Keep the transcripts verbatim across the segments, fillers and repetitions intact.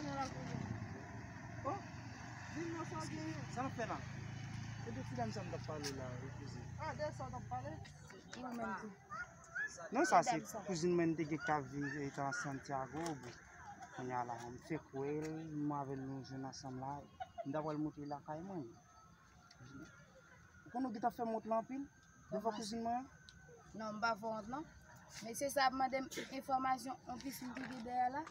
Oh, di m non sa w genyen. Sa n ap fè la? Se de ti dam sa m t ap pale la, wi, kouzin. Ah, de sa w t ap pale? Mwen menm tou. Non, sa se kouzin mwen, m te gen k ap viv, e, nan Santiago, bon. Kounye a la, m fè kwè l, m avè l nou jwenn ansanm la. M ta pral monte lakay mwen. Ou konn ou gentan fè m wont la anpil? Devan kouzin mwen an? Non, m pa fè w wont non. Mesye sa ap mande m enfòmasyon, yon pisin ki gen dèyè la.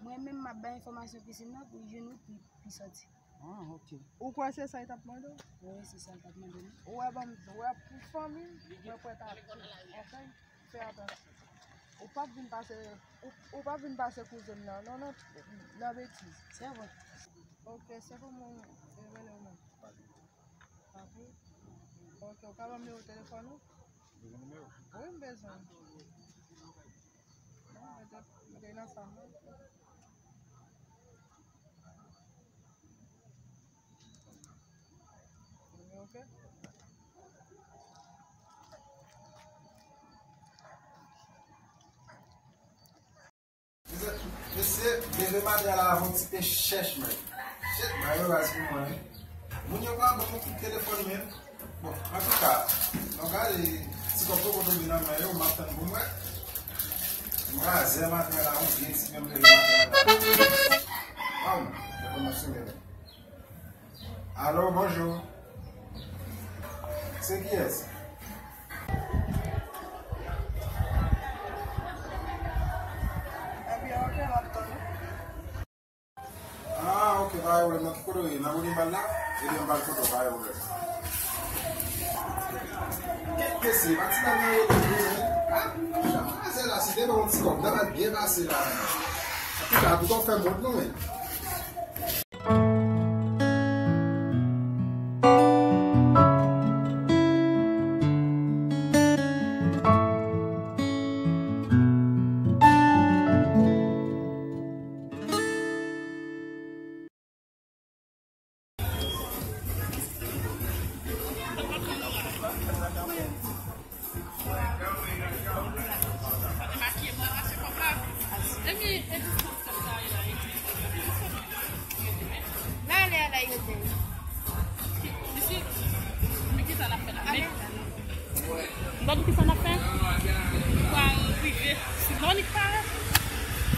Mwen menm m ap bay enfòmasyon pisin nan pou l jwenn wout li, li sòti. Ah, ok. Ou kwè se sa l t ap mande w? Wi, se sa l t ap mande m. Ou wè, ban m, ou wè pou fanmi, mwen prèt a tout. Ok? Fè atansyon. Ou p ap vin pase, ou, ou p ap vin pase kouzin m nan, non, non, nan betiz. Se vre. Ok, se pou mwen rele w menm. Ok. Ok, ou ka ban m nimewo telefòn ou? Bezwen nimewo? Wi, m bezwen. Non, mete, mete nan sa m nan. Ok. Mesye, leve maten la avè yon ti pe chèch, men. Shit, mwen yo raz pou mwen. Moun yo pa ban m kout telefòn menm. Bon, antouka, nou gade ti kòb poko tonbe nan men yo, m ap tann pou m wè. M razè maten la, yon vye ti menm leve maten la. Waw, telefòn nan sone. Alo, bonjou. Se kiyès? Ebyen, ok, m ap tann ou. Ah, ok, pa gen pwoblèm. Nan ki kote w ye? Nan Bonibal la? Ebyen, m pral kote w, pa gen pwoblèm. Kèt mesye, pa ti dam nan rele vre, men. Ah, jan frazè la, si te ban yon ti kòb, nan pral byen pase la, men. Antouka, antouka, w fè m wont non, men. Mwen pa di kisa n ap fè. Ou pa rive sou Monik parèt.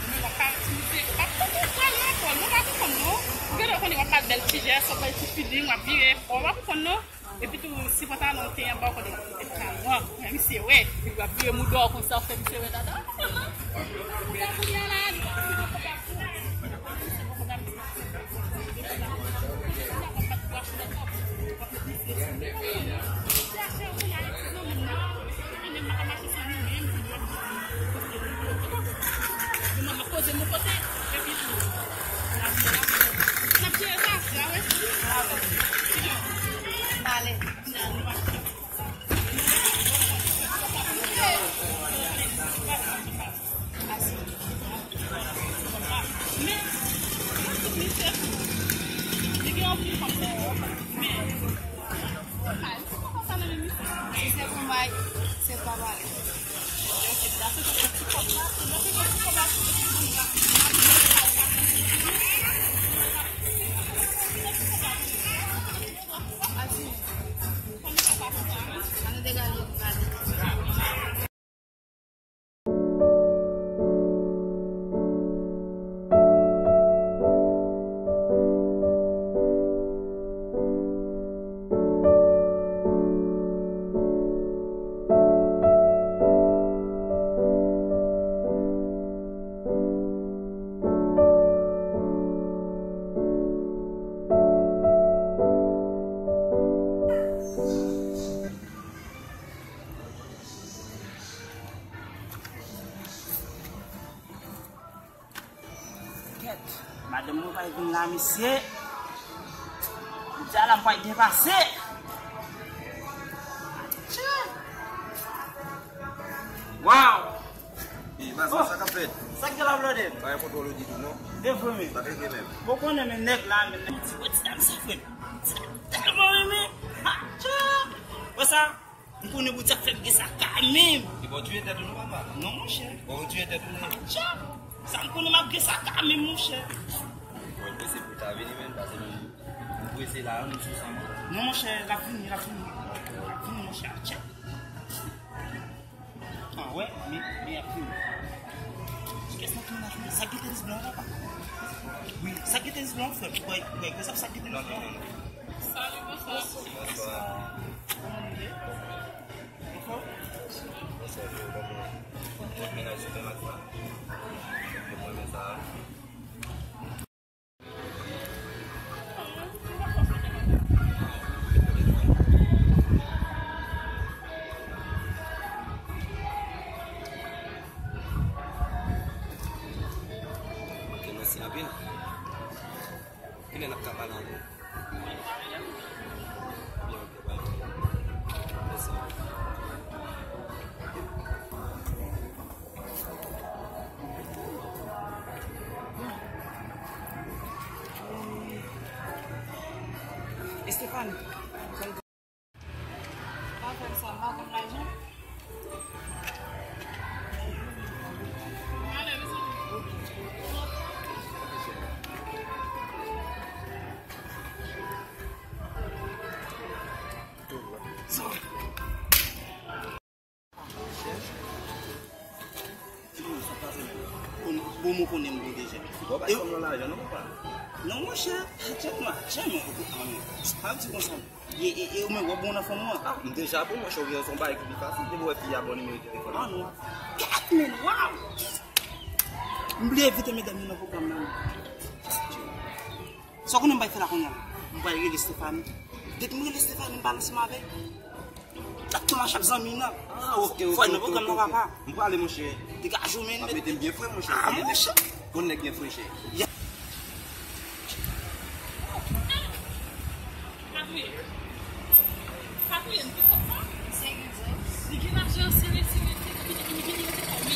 Mwen pa parèt sou misye. Ou pa konprann sa non, Paul. Mwen pa konprann non. Ou genlè konnen w ap bat bèl ti jès, w ap bay ti feeling, w ap vire fò. Ou pa konprann non. Epi tou, si pantalon w te anba, w konnen, epi talon an, men misye wè, epi w ap vire mouda w konsa, w fè misye wè dada. Ou pa konnen la, li pa konnen. Si se konbay, se pa pale. Kèt, madanm mwen pral vin la, mesye. Jodi a la, m pral depase. Waw! E, baz, sa k ap fèt? Sa k gen la, blòdè? Pa gen kontwòl ou ditou, non. De vre, men. Pa gen menm. Bon, konnen, men nèg la, men nèg. Ti, ti dam sa, frè m. Sa m tèlman renmen. Ha, tcha! Wè sa? M konnen Bondye ap fè m gen sa kanmenm. E bon, ou tiye tèt ou non, papa? Non, monchè. Bon, ou tiye tèt ou non? Tcha! Sa m konnen m ap gen sa kanmenm, monchè. Prese pou ta vini, men, paske nou, nou prese la, nou sou san. Non, monchè, l ap vini, l ap vini. L ap vini, monchè, tchè. Ah, wè, men, men, l ap vini. Kiyès nan tounaj, men? Sa ki tenis blan, papa? Wi, sa ki tenis blan, frè? Kwè, kwè, kwè, sa ki tenis blan? Salut, bonsoir. Bonsoir. Kòman nou ye? Anfòm? Bonsoir, frè, kòman? Mwen nan sipèmaket la. Mwen renmen sa. Ok, mèsi anpil. Kilè n ap ka pale ankò? Byen, ok, bye. Mèsi. Estefani. Pa fè m sa, m pa konn lajan. Bon, bon, ou konnen m bon deja. Ou pa bay fanm nan lajan non, papa. Non, monchè, tchèk mwen, tchèk mwen, ou pa di konsa. E, e, e ou menm, w ap bon nan fanm ou an? Ah, m deja bon, monchè, ou gen yon bagay ki pi fasil. Depi w wè fi a ba w nimewo telefòn. Ah, non. Kèt, men, waw! M bliye envite medam yo nan pwogram nan. Sa w konnen m bay fè la kounye a la? M pral rele Stefani. Depi m rele Stefani, m pale ansanm avè l. L ap tou mache ak zanmi nan. Ah, ok, ok. Fò l nan pwogram nan, papa. M prale, monchè. Degaje w, men. M ap mete m byen fre, monchè. Ah, monchè. Konn nèg byen fre, chè. Ya. Pa touye. Pa touye m, ki kòb sa? Li gen lajan, sere, sere, sere, vini, vini, vini, rete kò, wi.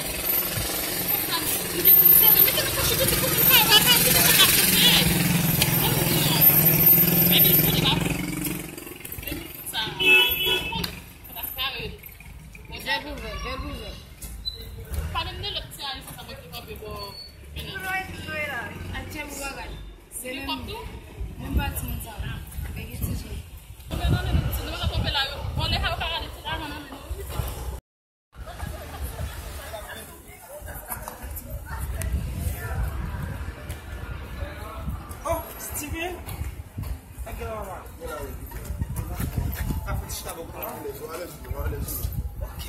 Kòb sa, li gen pou l sere. Mete nan pòch, mete pou l pa, pa, pa, mete nan pòch, mete. Ban m di non. Mete l pou li, pa. Mete l pou sa. Fò ta sere. Bèl pou vè, bèl pou vè. Pa menm de lòt ti alis sa mwen ki kanpe bò fenèt. Kounye a, epi kounye a la. Ak tchèp ou bagay. Se menm, menm pati moun sa. Mwen gen ti je. Nan men nou ti, nou pa kanpe la, yo. Bon, lè sa yo ka rale ti lajan nan men nou. Oh, Steven! Nèg gen la, papa. Ka fè ti chita bò kote la. Alèz ou, alèz ou, alèz ou. Ok.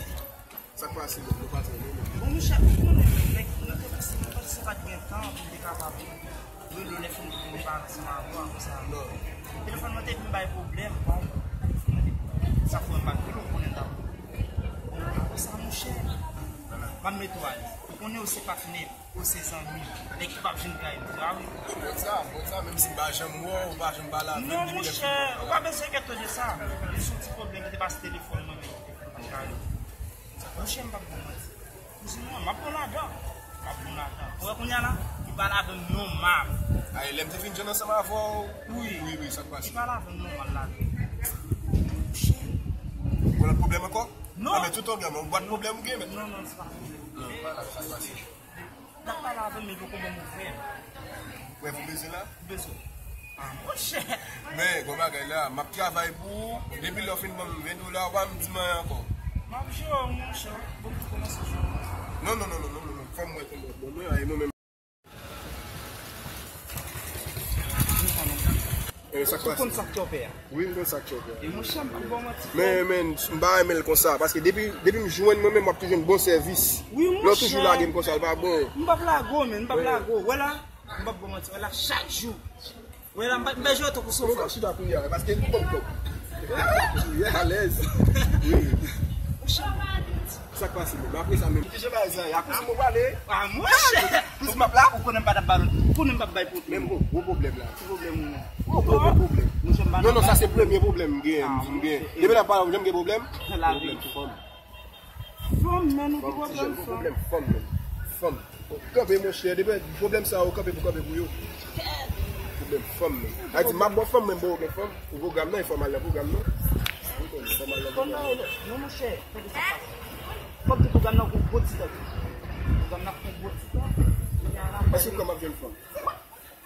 Sa k pase, menm, nou pa trè lwen, menm. Bon, monchè, ou konnen, menm, nèg, nan te pase, mwen panse sa pa t gen tan pou m te kapab rele w lè fini pou m pale ansanm avè w, apre sa. Non. Telefòn mwen te vin bay pwoblèm, bon. Sa fè mwen pa t rele w, ou konnen, m t ap. Bon, apre sa, monchè, m ap mete w alèz. Ou konnen ou se patnè m. Ou se zanmi m. Nèg ki p ap janm trayi m, sa wi. Ou konn sa, ou konn sa, menm si m pa janm wè w, ou pa janm pale avè m. Non, monchè, ou pa bezwen enkyete w de sa. Li se yon ti pwoblèm ki te pase telefòn mwen, men ki te fè m pa trayi. Monchè, m p ap ba w manti. Kouzen mwen, m ap pran ladan. M ap pran ladan. Ou wè kounye a la, li pale avè m nòmal. Ay, lè m te fin jwenn ansanm avè w. Wi. Wi, wi, sa k pase? Li pale avè m nòmal la. Monchè. Ou gen lòt pwoblèm ankò? Non. Ah, men tout pwoblèm, yon bwat pwoblèm ou gen, men. Non, non, se pa pwoblèm. Non, pa la, sa k pase? N ap pale avè m, men poko ban m ouvè. Wè, pou bezwen la? Bezwen. Ah, monchè. Men, gon bagay la, m ap travay pou ou. Depi lè w fin ban m ven dola, ou pa m di m anyen ankò. M ap jere w, monchè. Bon, pou kòmanse jere w. Non, non, non, non, non, non, non. Fò m wè kòman bon mwen, e mwen menm. E sa k pase? Ou konn sa k chòpè a? Wi, m konn sa k chòpè a. E monchè, m p ap ba w manti, frè. Men, men, m pa renmen l konsa, paske depi, depi m jwenn mwen menm, m ap toujou jwenn bon sèvis. Wi, monchè. Lè w toujou lage m konsa, l pa bon. M p ap lage w, men, m p ap lage w. Wè la, m p ap ba w manti, wè la, chak jou. Wè la, m pa, m pa jwe tankou sofè. Mwen chita kounye a, paske li ban m kòb. Alèz. Wi. Monchè. Sa k pase menm? Apre sa menm. Ki jan bagay sa ye? A kouz mwen prale. Ah, monchè. Kouz m ap la. Ou konnen m pa t ap ba lòt. Ou konnen m p ap bay pwoblèm. Menm gwo, gwo pwoblèm la. Ki pwoblèm ou menm? Gwo, gwo, gwo pwoblèm. Monchè, m pa t ap bay pwoblèm. Non, non, sa se premye pwoblèm m gen, m di m gen. Depi n ap pale, m janm gen pwoblèm? Lavi. Pwoblèm fanm. Fanm, men nou ki pwoblèm fanm? Pwoblèm fanm, men. Fanm. Kanpe, monchè, depi pwoblèm sa yo, kanpe pou kanpe pou yo. Pwoblèm fanm, men. A di, m ap ba w fanm, men m ba w okenn fanm. Pou pwogram nan, e fò m al nan pwogram nan. Ou konnen, fò m al nan pwogram nan. Non, monchè, tande sa pase. Fòk di pwogram nan gon gwo ti tan. Pwogram nan gon gwo ti tan. Èske ou kwè m ap jwenn fanm?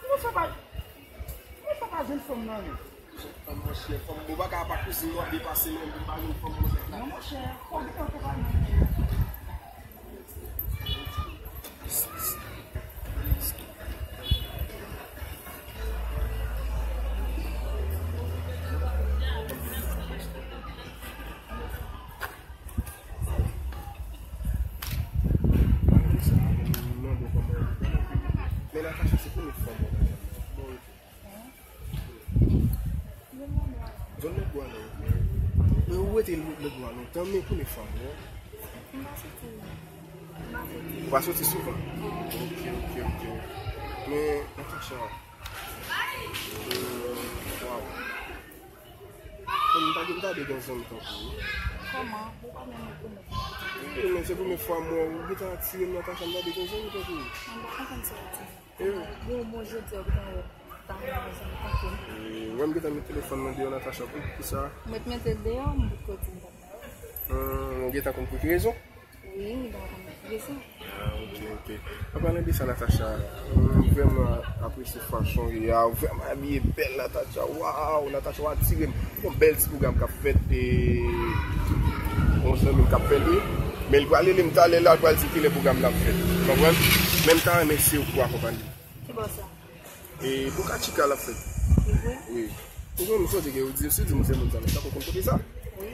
Monchè, pa, Fanm nan, non. Fanm, monchè, fanm, bon, bagay pa kouzin, w ap depase, men, pou pa jwenn fanm, monchè. Non, monchè, fanm, fanm, fanm, fanm. Men Natacha, se premye fwa mwen wè. Zòn Nègwa non. Men ou rete Nègwa lontan, men premye fwa mwen wè. Ou pa soti souvan? Ok, ok, ok. Men Natacha, Waw. Mwen, m ta, m ta de gen zanmi tankou ou. Kòman? Ou pa menm rekonèt mwen. Wi, men se premye fwa m wè w. Ou gentan atire m, Natacha, m ta de gen zanmi tankou ou. Mwen pa konprann sa w di. Wi. Bon, bon, jodi a, ou gentan wè ta gen yon zanmi tankou m. Wi, mwen, m gentan met telefòn nan deyò, Natacha, pou, pou sa. Mwen te mete l deyò, m pou kote m pa. Hmm, ou gentan konn pou ki rezon? Wi, m pa konn rezon. Ah, ok, ok. An palan de sa, Natacha, m vrèman apresye fason w ye a. Ou vrèman abiye bèl, Natacha. Waw, Natacha, w atire m. Yon bèl ti pwogram k ap fèt, e yon zanmi m k ap fè l, wi. Men l pral rele m talè la, l pral di kilè pwogram nan ap fèt. Ou konprann? Men m ta renmen se ou k pou akonpanye m. Ki bò sa? E Boca Chica l ap fèt. Se vre? Wi. Ou konn, m sonje ke ou di, si w di m se moun sa, men sa pou konn kote sa? Wi.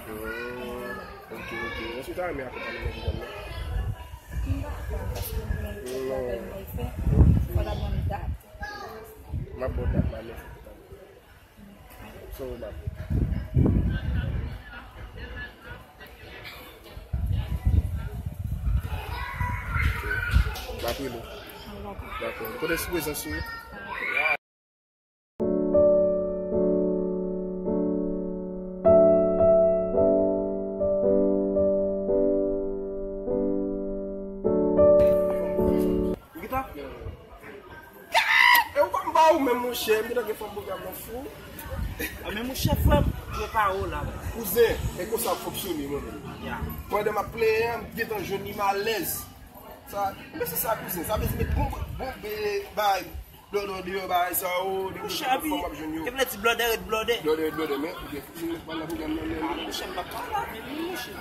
Hmm, ok, ok. Èske w ta renmen akonpanye m nan pwogram nan? M pa kwè, paske mwen, mwen, mwen, mwen, fò w ta ban m dat. M ap ba w dat la, men fò w ta ban m. So, w ap. Ok. M ap rele w. Dakò. Dakò. Kote sou prezans ou? Gita? E ou pa m ba ou menm, monchè, m gentan gen fanm pwogram nan fou. A, men monchè, frè m, prepare w la. Kouzen, e konsa ap fonksyone, mwen menm. Ya. Pandan m ap plenyen, m gentan jwenn li, m alèz. Sa, men se sa, kouzen. Sa vle di met bon, bon, bay, bay, blòdò deyò, bay sa yo, de moun fanm ap jwenn yo. Monchè, epi, te vle di blòdè ret blòdè. Blòdè ret blòdè, men, ou gen, ou gen, pale nan pwogram nan, men. Ah, monchè, m pa pale avè l, monchè.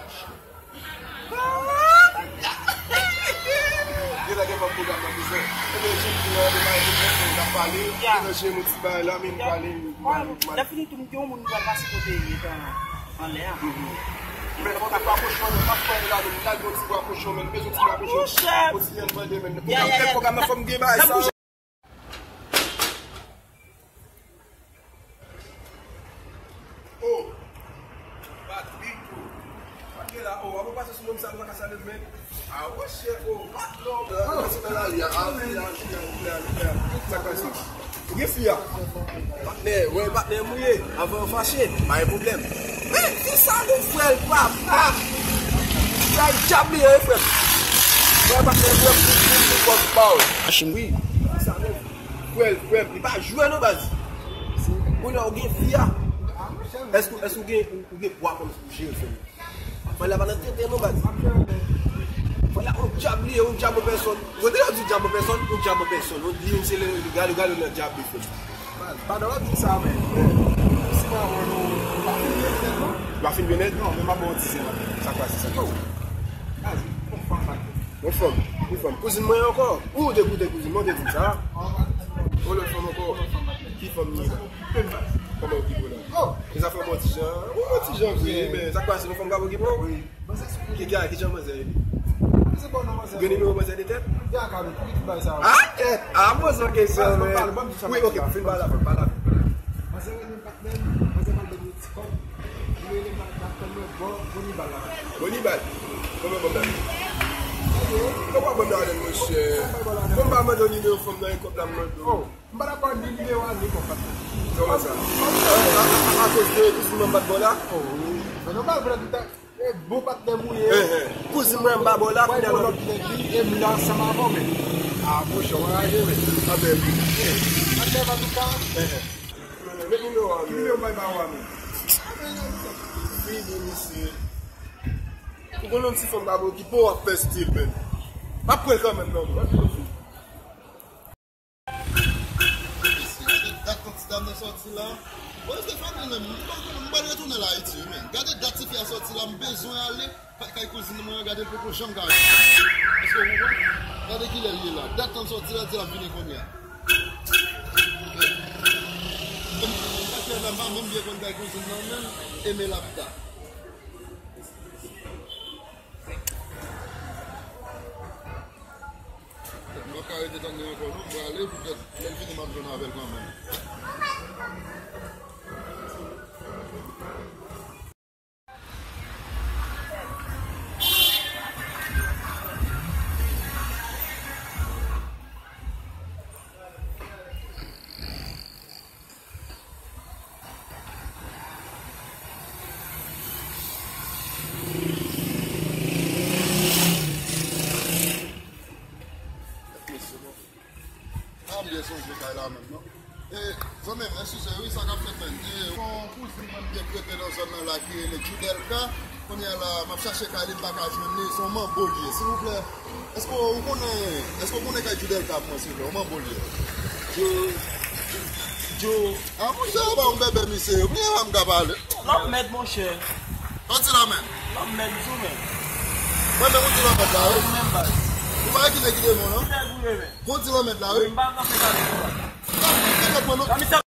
Gentan gen fanm pwogram nan, kouzen. Ebyen, jodi a, nou pa gen pwogram, n ap pale, gentan jwenn yon ti bay la, men nou pale, nou pale, nou pale. Lè fini tou, m gen yon moun m pral pase kote li etan anlè a. Men fò w ta fè kochon, men pa fè la, men lage yon ti bwa kochon, men bezwen ti bwa kochon. Monchè. Kontinye mande, men. Pwogram, pwogram nan fò m gen bagay sa. Oh! Patrick, oh! Patrick la, oh, avan pase sou nonm sa, nou pa ka salye l, men. Ah, monchè, oh, patnè, oh, se nan lari a, ah, wi, ah, wi, ah, wi, ah, wi, ah. Sa k pase? Ou gen fi a? Patnè, wè, patnè m ou ye. Avan w fache, pa gen pwoblèm. Men, fi sa gon frè l, papa! Sa dyab li ye, frè m. Wè, patnè, frè m, pou, pou, pou, pou, pou, pa w. Machin, wi. Fi sa gon Frè l, frè m, li pa jwe non, baz. Kounye a ou gen fi a. Èske, èske ou gen, ou, ou gen pwa kòmsi pou jere, frè m? Frè la pa nan tenten non, baz. Frè la, yon dyab li ye, yon dyab an pèsòn. Ou tande yo di dyab an pèsòn, yon dyab an pèsòn. Yon li menm se le, galo, galo nan dyab li, frè m. Baz, pandan w ap di sa, men, si mwen wè nou, nou pa fin byen nèt, non? Nou pa fin byen nèt? Non, men m ap ba w yon ti zen la. Sa k pase, sa k pase? Baz, yon fanm, baz. Yon fanm, yon fanm. Kouzin mwen ankò. Ou te koute kouzin mwen, ou te di m sa. Yon lòt fanm ankò. Ki fanm li ye la? Kòman okipe w la? E zafè w bon ti jan. Ou bon ti jan vre, men sa k pase, yon fanm ka okipe w? Ki, ki, ki jan manzè ye? Ou gen nimewo manzè de tèt? Ah, tèt! Ah, poze yon kesyon, men. Wi, ok, fin pale avè m, pale avè m. Manzè rele m patnè m, manzè pral ban m yon ti kòb. Li rele m, l ap tann mwen bò Bonibal la. Bonibal? Kòman kòb la? Kòman kòb la, monchè? Bon, m pa mande w nimewo fanm nan, e kòb la m mande w. Oh, m pa t ap ba w ni nimewo a, ni kòb patnè. Kòman sa? A, a, a, akoz de kouzin mwen m pa t ba w la? Oh, wi. Se nòmal, frè, tout a, e bon patnè m ou ye. Kouzin mwen m pa ba w la, kounye a lòt nèg li, e m la ansanm avè w, men. Ah, monchè, w anraje, men. Anben, wi. Patnè m, antouka. Met nimewo a, men. Ki nimewo m bay ba ou a, men? Fini, misye. Ou konn yon ti fanm pa okipe w, w ap fè stil, men. M ap pran l kanmenm, non, men. Gade dat yon ti Dam nan sòti la. Bon, Stefani menm, m pa konnen, m pral retounen la Ayiti, wi, men. Gade dat tifi a sòti la, m bezwen ale. Kay, kay kouzin mwen, gade l poko janm ka vini. Èske w konprann? Gade kilè l ye la. Dat nan sòti la, di l ap vini kounye a. Paske la, m pa menm byen konn kay kouzin nan menm, e men l ap ta. M p ap ka rete tann li ankò non, m prale, poutèt lè l vini m ap jwenn avè l kanmenm. Ah, m byen sonje kay la menm non. E, zanmi m, eskize, wi, sa k ap fèt menm. E, yon kouzin mwen m gen k rete nan zòn nan la ki rele Judelka. Kounye a la, m ap chache kay li, m pa ka jwenn li. Se yon manbo li ye. Silvouplè, èske w konnen, èske w konnen kay Judelka pou mwen, silvouplè? Yon manbo li ye. Djo, Djo, Djo. Ah, monchè, ou pa yon bèbè, misye. Kounye a la, m ka pale. Lanmèd, monchè. Yon ti lanmèd. Lanmèd, sou men. Mwen menm, yon ti lanmèd la, wi. Mwen menm, baz. Ou pa wè ki nèg ki devan, non? Ki nèg ou ye, men? Yon ti lanmèd la, wi. Mwen pa nan fè kale konsa. Lanmèd, mwen, non.